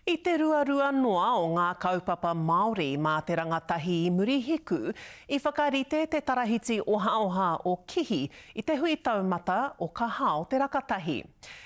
I te ruarua noa o ngā kaupapa Māori mā te rangatahi i Murihiku, i whakarite te Tarahiti Ohaoha o Kihi i te hui taumata o Ka Hao Te Rakatahi.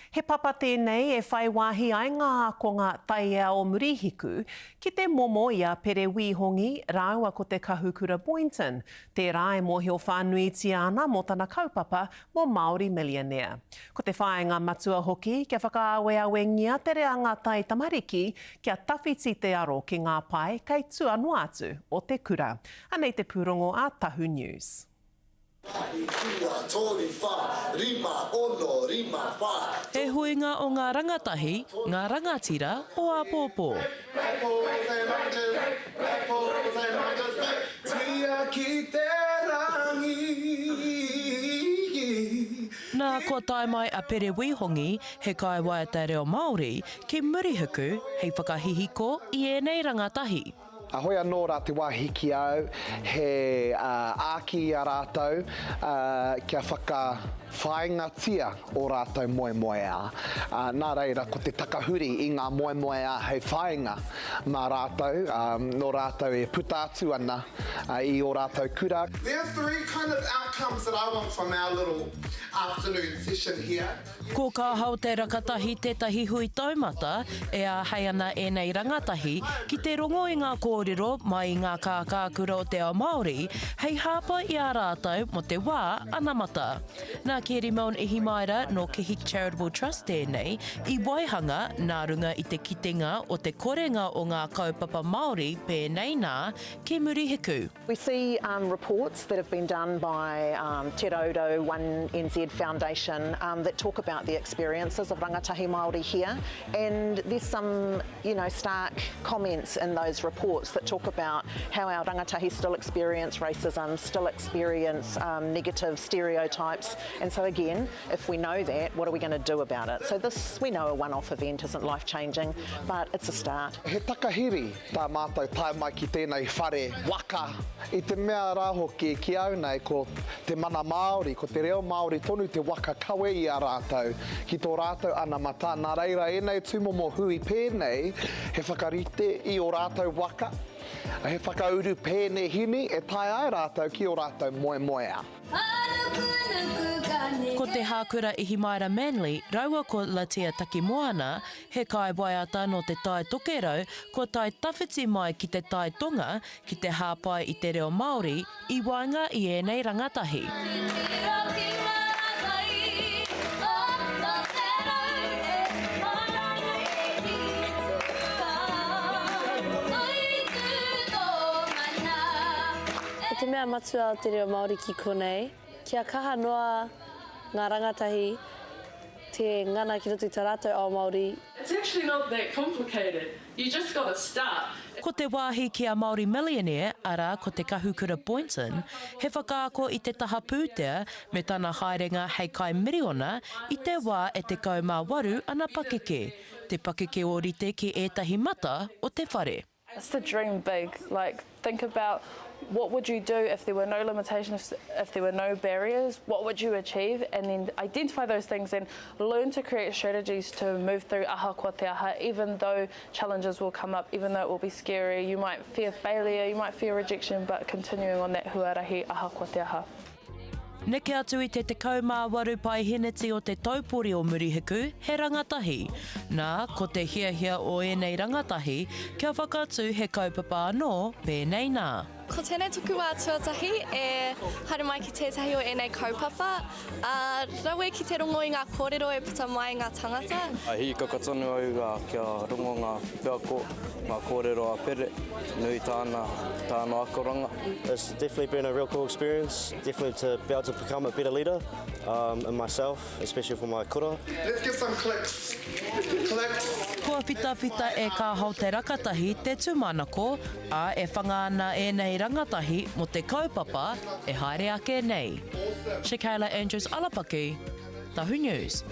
He papa tēnei e whai wāhi ai ngā ākonga taiao o Murihiku ki te momo i a Pere Wīhongi rāua ko Te Kahukura Boynton, tērā e mōhio whānuitia ana mō tana kaupapa mō Māori Millionaire. Ko te whāinga matua hoki kia whakaaweawengia te reanga taitamariki kia tawhiti te aro ki ngā pae kei tua noa atu o te kura. Anei te pūrongo a Tahu News. He huinga o ngā rangatahi, ngā rangatira o āpōpō. Nā, kua tae mai a Pere Wīhongi, he kaiwaiata reo Māori, ki Murihiku hei whakahihiko i ēnei rangatahi. Heoi anō rā te wāhi ki a au, he āki i a rātou kia whakawhāingatia ō rātou moemoeā. Nā reira, ko te takahuri i ngā moemoeā hei whāinga mā rātou, nō rātou e puta atu ana i ō rātou kura. There are 3 kind of outcomes that I want from our little afternoon session here. Ko Ka Hao Te Rakatahi tētahi hui taumata e āhei ana ēnei rangatahi ki te rongo i ngā kōrero mai i ngā kākākura o te ao Māori hei hāpai i a rātou mō te wā anamata. Nā Keri Milne Ihimaera nō Kihi Charitable Trust tēnei i waihanga nā runga i te kitenga o te korenga o ngā kaupapa Māori pēnei nā ki Murihiku. We see reports that have been done by Te Rourou One NZ Foundation that talk about the experiences of rangatahi Māori here and there's some you know stark comments in those reports that talk about how our rangatahi still experience racism, still experience negative stereotypes and so again if we know that what are we going to do about it? So this we know a one-off event isn't life changing but it's a start. He takahiri Tā mātou tae mai ki tēnei whare waka, i te mea rā hoki ki au nei ko te mana Māori, ko te reo Māori tonu te waka kawe i a rātou ki tō rātou anamata, nā reira ēnei tūmomo hui pēnei he whakarite i ō rātou waka, he whakauru pēnehini e tae ai rātou ki ō rātou moemoeā. Ko Te Hākura Ihimaera Manly raua ko Latia Takimoana, he kaiwaiata nō Te Tai Tokerau kua tae tawhiti mai ki te Tai Tonga ki te hāpai i te reo Māori i waenga i ēnei rangatahi. Ko te mea matua o te reo Māori ki konei, kia kaha noa ngā rangatahi te ngana ki roto i tā rātou ao Māori. It's actually not that complicated, you just gotta start. Ko te wāhi ki a Māori Millionaire, arā, ko Te Kahukura Boynton, he whakaako i te taha pūtea me tana haerenga hei kaimiriona i te wā e 18 ana pakeke, te pakeke ōrite ki ētahi mata o te whare. It's to dream big, like think about what would you do if there were no limitations, if there were no barriers, what would you achieve and then identify those things and learn to create strategies to move through ahakoa te aha, even though challenges will come up, even though it will be scary, you might fear failure, you might fear rejection, but continuing on that huarahi ahakoa te aha. Neke atu i te 18 paeheneti o te taupori o Murihiku he rangatahi. Nā, ko te hiahia o ēnei rangatahi kia whakatū he kaupapa anō pēnei nā. Ko tēnei toku wā tuatahi e haere mai ki tētahi o ēnei kaupapa, ā, rawe ki te rongo i ngā kōrero e puta mai ngā tangata. I hīkaka tonu au kia rongo ngā wheako, ngā kōrero a Pere, nui tāna, tāna akoranga. It's definitely been a real cool experience, definitely to be able to become a better leader um, in myself, especially for my kura. Let's get some clicks. Clicks. Kua whitawhita e Ka Hao Te Rakatahi te tūmanako, ā, e whanga ana ēnei rangatahi mō te kaupapa e haere ake nei. Shakayla Andrews Alapaki, Tahu News.